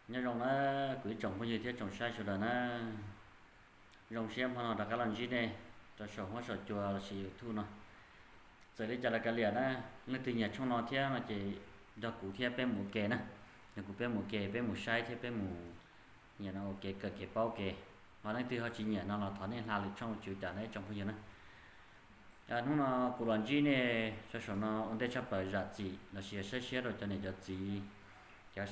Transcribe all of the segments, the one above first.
Nyob zoo na, kuv ib tsoom phooj ywg thiab tsoom saib sawv daws na. Zoo siab hmo no rov qab los ntsib nej rau saum huab saum cua lossis YouTube no. Txawm li cas los kav liam na, leej twg nyiam tshooj no thiab no ces nrog kuv thiab peb mus ua ke na. Nrog kuv peb mus ua ke, peb mus saib thiab peb mus nyiam no ua kev kawm kev paub ke. Ho leej twg ho tsis nyiam no los thov nej hla lwm tshooj tsis ua cas na ib tsoom phooj ywg na. Hnub no kuv los ntsib nej rau saum no ua ntej tshaj plaws zam txim lossis saib siab rau cov niam cov txiv, cov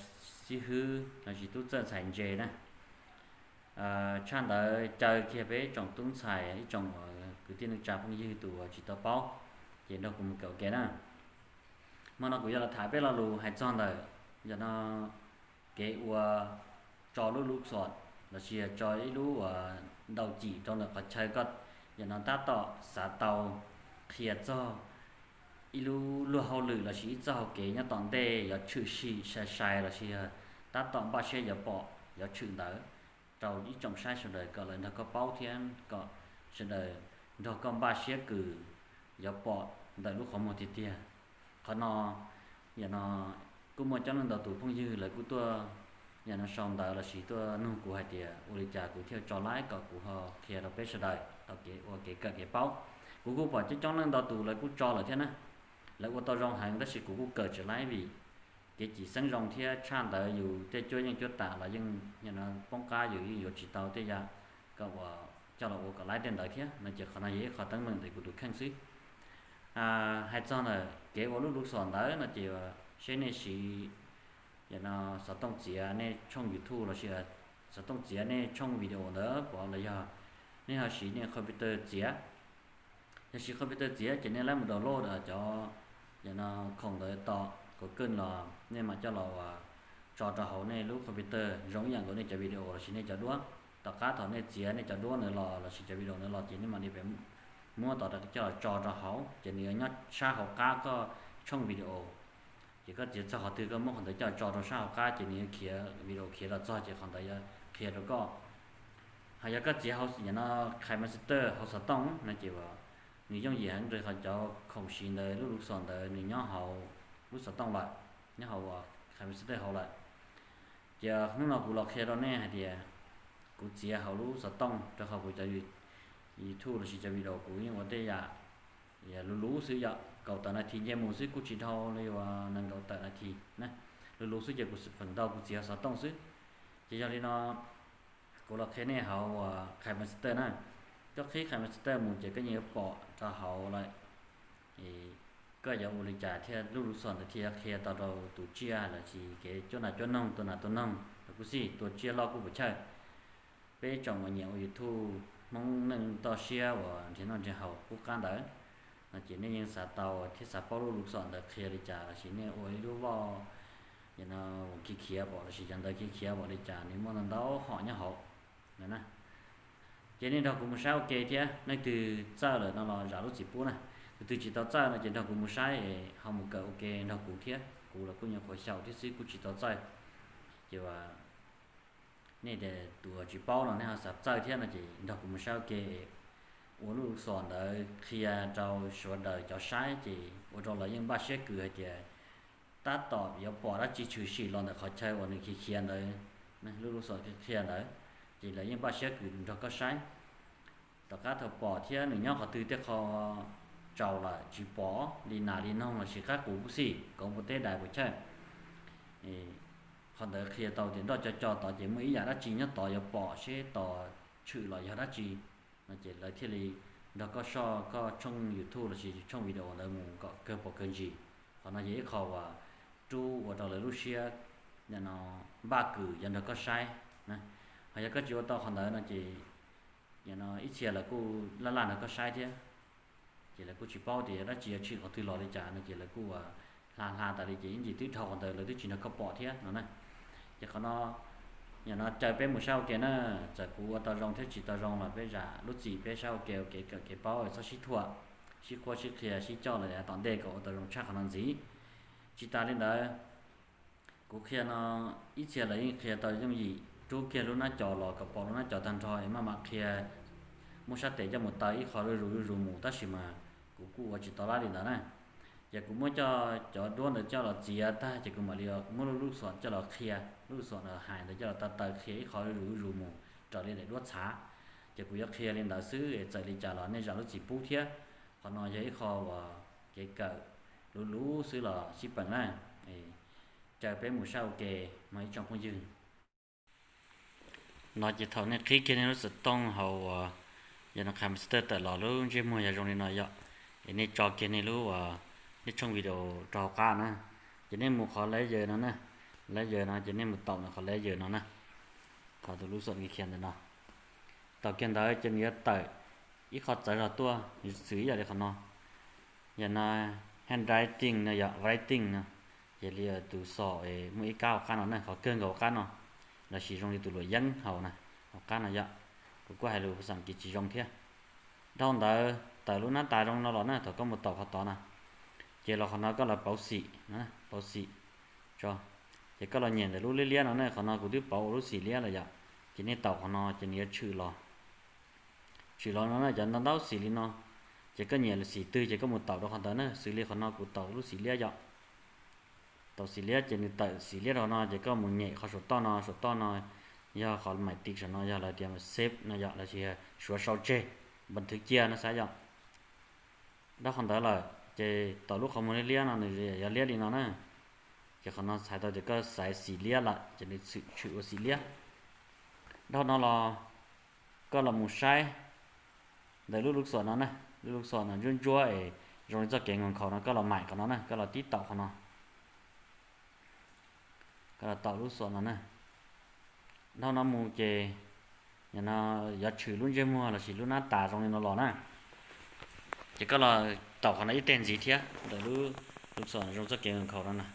xib hwb lossis tub txawj ntxhais ntse na. Tshaj ntawd caw kiag peb ib tsoom tub ntxhais, ib tsoom kwv tij neej tsa phooj ywg tus uas tsis tau paub, ces nrog kuv mus kawm ua ke na. Hmo no kuv yuav los tham peb lo lus hais txog ntawm yam no kev ua tso lub lub xom lossis tso ib lub uas ntaus cim rau ntawm qhov chaw koj yam no tab tom xav tau qhia txog ib lub luag hauj lwm lossis ib txoj hau kev nyob tom ntej yuav tshwm sim sai sai lossis yog tab tom npaj siab yuav pom yuav tshwm ntawd rau ib tsoom saib sawv daws kom lawv nrog koj paub thiab kom sawv daws nrog koj npaj siab kws yuav pom ntawm lub qhov muag tiag tiag. Qhov no, yam no kuj muaj coob leej ntau tus phooj ywg lawv kuj tuaj yam no sau ntawv lossis tuaj nug kuv hais tias ua li cas kuv thiaj tso laib kom kuv ho qhia rau peb sawv daws tau kev ua kev kawm kev paub. Kuv kuj pom coob coob leej ntau tus lawv kuj tso lawm thiab na. Lawv ua tau zoo heev tab sis kuv kuj kawm tsis laib vim kev cim xeeb zoo thiab tshaj ntawd yus tej cuab yeej cuab tam los yeej yam no poob qab yus yeej yuav tsis tau tej yam kom ua, coj los ua kom laib tej ntawd thiab no ces qhov no yog ib qho teeb meem ntawm kuv tus kheej xwb. Hais txog ntawm kev ua lub lub xom ntawd no ces seb nej siv yam no xov tooj txiav nej tshooj YouTube lossis xov tooj txiav nej tshooj video ntawd pov los yog nej ho siv nej computer txiav. Yog siv computer txiav ces nej laib mus download cov yam no khoom ntawd tom Google los nej mam coj los tso rau hauv nej lub computer zoo ib yam nkaus nej cov video lossis nej cov duab. Tom qab thaum nej txiav nej cov duab ntawd los lossis cov video ntawd los ces nej mam li pem muab tom coj los tso rau hauv ces nws yuav nyob sab hauv qab koj tshooj video. Ces koj txiav txog qhov twg koj muab qhov ntawd coj tso rau sab hauv qab ces nws yuav khiav video khiav los txog ces qhov ntawd yuav qhia rau koj. Ho yog koj txiav hauv yam no KineMaster hauv xov tooj no ces nws yooj yim heev rau qhov cov khoom siv ntawd lub lub xom ntawd nws nyob hauv lub xov tooj lawm, nyob hauv KineMaster hauv lawm. Ces hnub no kuv los qhia rau nej hais tias kuv txiav hauv lub xov tooj rau qhov kuv cov YouTube lossis cov video kuv yeej ua tej yam luv luv xwb yom, kaum tawm nas this nce mus xwb kuj tsis dhau li uas nees nkaum tawm nas this na. Luv luv xwb ces kuv feem ntau kuv txiav xov tooj xwb. Ces yog li no kuv los qhia nej hauv uas KineMaster na, koj qhib KineMaster mus ces koj yeej yuav pom rau hauv lawm. Koj yuav ua li cas thiaj lub lub xom ntawd thiaj yuav qhia tau rau tus tsiaj lossis kev cuab nas cuab noog, tua nas tua noog los kuj xij, tua tsiaj loj kuj puas chawj. Peb tsoom uas nyiam ua YouTube Hmoob neej toj siab uas nrhiav noj nrhiav haus qub qab ntawd no ces nej yeej xav tau thiab xav paub lub lub xom ntawd qhia li cas lossis nej ua ib lub voj yam no khiav khiav pom lossis cov ntawd khiav khiav pom li cas nws muaj ntau ntau hom nyob hauv na. Ces nej nrog kuv mus saib ua ke thiab, leej twg txawj lawm no los zam lub txim pub na. Tus twg tsis tau txawj no ces nrog kuv mus saib es ho mus kawm ua ke nrog kuv thiab, kuv los kuj nyuam qhuav xyaum thiab xwb kuj tsis tau txawj. Ces nej tus tsis paub no nej ho xav txawj thiab no ces nrog kuv mus saib ua ke, ua lub xom ntawd qhia rau sawv daws cov saib ces ua rau lawv yeej npaj siab kws hais tias tab tom yuav pom dab tsi tshwm sim los ntawm qhov chaw uas nws khiav khiav ntawd, lub lub xom qhia ntawd, ces lawv yeej npaj siab kws nrog koj saib. Tom qab thaum pom thiab nws nyob qhov twg tej qho tsaus lawm tsis pom li nas li noog lossis qab qus kuj xij, kauv npua teb dais puas chawj, qhov ntawd qhia tau tias nroj co co tod ces muaj ib yam dab tsi nyob tod yuav pom seb tos tshwm los yog dab tsi no ces lawv thiaj li nrog koj soj koj tshooj YouTube lossis tshooj video ntawd mus kom kawg pom kawg ntsis. Qhov no yog ib qho uas rub ua rau lawv lub siab npaj kws yuav nrog koj saib. Ho yog koj tsis ua tau qhov ntawd no ces ib txhia lawv kuj laj laj nrog koj saib thiab, ces lawv kuj tsis paub tias yog dab tsi yuav tshwm qhov twg los li cas no ces lawv kuj ua hla hla tas li ces ib ntsis twb dhau qhov ntawd lawv twb tsis nrog koj pom thiab no na. Ces qhov no, yam no caw peb mus saib ua ke na, txawm kuv ua tau zoo thiab tsis tau zoo los peb zam lub txim peb saib ua ke ua kev kawm kev paub txhob sib thuam, sib qhuab sib qhia sib coj lawm yav tom ntej kom ua tau zoo tshaj qhov no ntxiv. Tsis tas li ntawd, kuv qhia no ib txhia lawv yeej qhia tau yooj yim, rub kiag lub nab co los kom pom lub nab co tag nrho es maj mam qhia, muab sab tes coj mus taw ib qho zuj zus zuj zus mus tab sis mas kuv kuj ua tsis tau lab li ntawd na. Ces kuv muab cov duab ntawd coj los txiav tag ces kuv mam li muab lub lub xom coj los qhia, lub lub xom hais ntawd coj los taw taw qhia ib qho zuj zus mus raws li daim duab txhav. Ces kuv yuav qhia li ntawd xwb es txawm li cas los nej zam lub txim pub thiab. Qhov no yog ib qho uas kev kawm luv luv xwb los sib peem na. Caw peb mus saib ua ke mog ib tsoom phooj ywg. No ces thaum nej qhib kiag nej lub xov tooj hauv uas yog no Kinemaster tawm los lub ntsej muag yog zoo li no yom, es nej tso kiag nej lub uas nej tshooj video rau hauv qab na. Ces nej mus qhov layer no na, layer no ces nej mus taum ntawm qhov layer no na, qhov tus lub xom khiav ntawm no. Taum kiag ntawd ces nws yuav tawm ib qho txawv zog tuaj, nws xws ib yam li qhov no. Yog no handwriting no yom, writing no, yog li tus xom muaj ib kab hauv qab no na, qhov kawg nkaus hauv qab no, lossis zoo li tus luam yeeb hauv na, hauv qab no yom. Kuv kuj hais lus phas xas Askiv tsis zoo thiab. Dhau ntawd tawm lub nab tas zoo no los na, thaum koj mus taum qhov tod na, ces los qhov no koj los pauv xim, pauv xim tso. Ces koj los nyem ntawm lub liab liab no na, qhov no kuv twb pauv ua lub xim liab lawm yom. Ces nej taum qhov no ces nws yuav tshwm los, tshwm los no na, cov ntau ntau xim li no. Ces koj nyiam xim twg ces koj mus taum rau qhov ntawd na, xws li qhov no kuv taum lub xim liab yom. Taum xim liab ces nws tawm xim liab rau no ces koj mus nyem qhov saum toj no, saum toj no yog qhov maim tiv saum no yog lawv tias save no yom, lossis suav sau tseg, npas thwv cia no xav yom. Dhau qhov ntawd lawm ces taum lub qhov muag liab liab no nws yuav liab li no na. Ces qhov no txhais tau tias koj xaiv xim liab lawm ces nws tshwm ua xim liab. Dhau no los koj los mus saib ntawm lub lub xom no na, lub lub xom no ntsuab ntsuab es zoo li txoj kev nkaus nkhaus no, koj los maim qhov no na, koj los tib taum qhov no, koj los taum lub xom no na. Dhau no mus ces no yuav tshwm lub ntsej muag lossis lub nab tas zoo li no los na. Ces koj los taum qhov no ib teg ntxiv thiab ntawm lub lub xom zoo txoj kev nkaus nkhaus no na.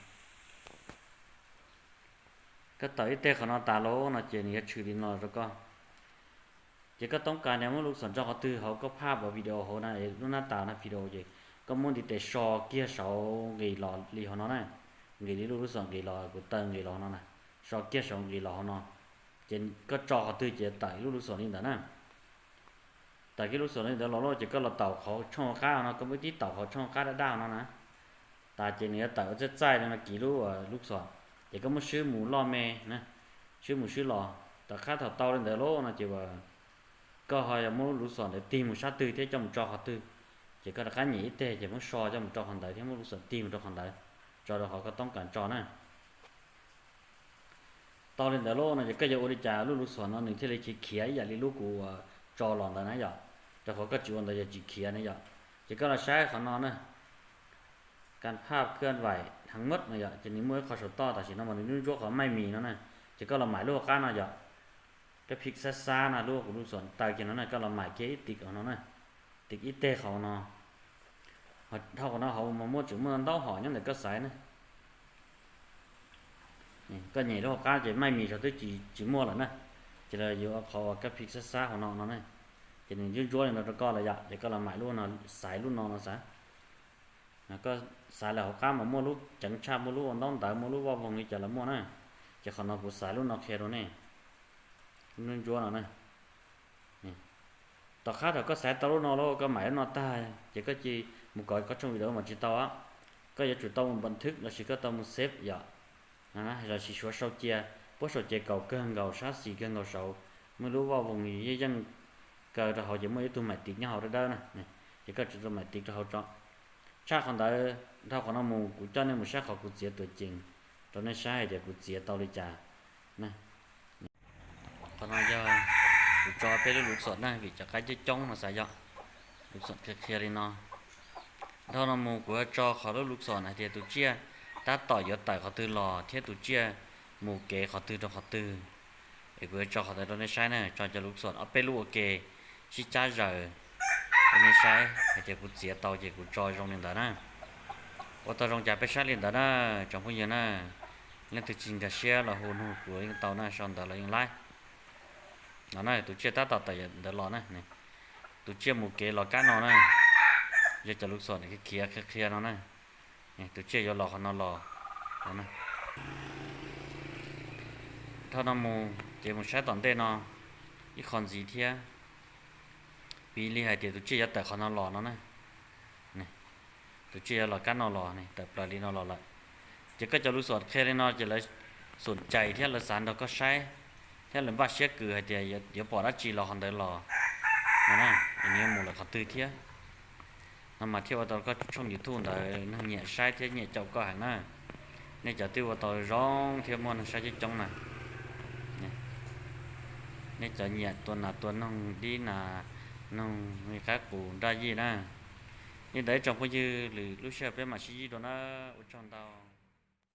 Koj taum ib teg qhov no tas lawm no ces nws yuav tshwm li no rau koj. Ces koj toob kas nias muab lub lub xom tso qhov twg hauv koj phaj uas video hauv na, lub nab tas no video ces koj muab ntiv tes so kiag saud nqis los li hauv no na, nqis li lub lub xom nqis los, kuv taw nqis los no na, so kiag saud nqis los hauv no. Ces koj tso qhov twg ces tawm lub lub xom li ntawd na. Tawm kiag lub xom li ntawd los lawm ces koj los taum qhov tshooj qab no, koj muab tib taum qhov tshooj qab daj daj no na. Tas ces nws yuav tawm ua txaij txaij li no kiv lub lub xom. Ces koj muab swb mus loj me na, swb mus swb los. Tom qab thaum tau li ntawd lawm no ces koj ho yog muab lub lub xom ntawd tig mus sab twg thiab coj mus tso qhov twg, ces koj rov qab nyem ib teg ces muab so coj mus rau qhov ntawd thiab muab lub xom tig mus rau qhov ntawd, tso rau qhov koj toob kas tso na. Tau li ntawd lawm no ces koj yuav ua li cas lub lub xom no nws thiaj li khiav khiav ib yam li lub kuv tso los ntawd na yom, rau qhov koj tsis ua ntawd yog tsis khiav na yom. Ces koj los saib qhov no na, kas phaj khwb vaim heev mab no yom, ces nws muaj ib qho saum toj tam sim no mas nws ntsuab ntsuab qhov maij mis no na. Ces koj los maim lub hauv qab no yom, kab phij xab xab no, lub kuv lub xom taw kiag no na, koj los maim kiag ib tim hauv no na, tim ib teg hauv no. Dhau qhov no hauv mas muaj tseem muaj ntau hom nyob ntawm koj xaiv na. Koj nyem lub hauv qab ces maij mis saum twb tsis muaj lawm na, ces los yuav qhov uas kab phij xab xab hauv no no na. Ces nws ntsuab ntsuab li no rau koj lawm yom, ces koj los maim lub no, xaiv lub no no xav. Koj xaiv lawm hauv qab mas muaj lub ceev tshaj, muaj lub ua ntaub ntawv, muaj lub vaj voog li cas los muaj na. Ces qhov no kuv xaiv lub no qhia rau nej, lub ntsuab no na. Tom qab thaum koj xaiv tau lub no lawm koj maim lub no tag ces koj cia mus kov koj tshooj video mas tsis tau. Koj yuav tsum tau mus npas thwb lossis koj tau mus save yom, lossis suav sau cia, puab sau cia kaum kawg nkaus sab xis kawg nkaus saud, muaj lub vaj voog yeej yeej kaw rau hauv ces muaj ib tug maim tiv nyob hauv dawb dawb na. Ces koj tso tus maim tiv rau hauv tso. Tshaj qhov ntawd, dhau qhov no mus kuv coj nej mus saib qhov kuv txiav tuam cees rau nej saib hais tias kuv txiav tau li cas. Qhov no yog kuv tso peb lub lub xom na, vim cov qaib coob coob no xav yom, lub xom qhia qhia li no. Dhau no mus kuv yuav tso qhov lub lub xom hais tias tus tsiaj tab tom yuav tawm qhov twg los thiab tus tsiaj mus kev qhov twg rau qhov twg. Es kuv yuav tso qhov ntawd rau nej saib na, tso cov lub xom ob peb lub ua ke sib cab zaws rau nej saib hais tias kuv txiav tau ces kuv tso zoo li ntawd na. Ua tau zoo cas peb saib li ntawd na, tsoom phooj ywg na. Leej twg tsis nkag siab los hu nug kuv yeej tau na, sau ntawv los yeej laib. No na, tus tsiaj tab tom tawm ntawd los na, tus tsiaj mus kev los kab no na, yog cov lub xom khiav qhia qhia no na. Tus tsiaj yuav los qhov no los no na. Dhau no mus ces mus saib tom ntej no ib qho ntxiv thiab, piv li hais tias tus tsiaj yuav tawm qhov no los no na. Tus tsiaj los kab no los ne, tawm plaws li no los lawm. Ces koj cov lus xum qhia li no ces lawv xum cais thiab lawv xav nrog koj saib, thiab lawv npaj siab kws hais tias yuav pom dab tsi los hov ntawd los no na, es nws yuav mus lawm qhov twg thiab. No mas thiaj ua tau koj tshooj YouTube ntawd neeg nyiam saib thiab nyiam caum koj heev na. Nej cov twb ua tau zoo thiab muaj neeg saib coob coob na. Nej cov nyiam tua nas tua noog, dib nas noog, li qab qus nraj yij na. Li ntawd ib tsoom phooj ywg, lwm lub sij hawm peb mam sib ntsib dua na. Ua tsaug ntau.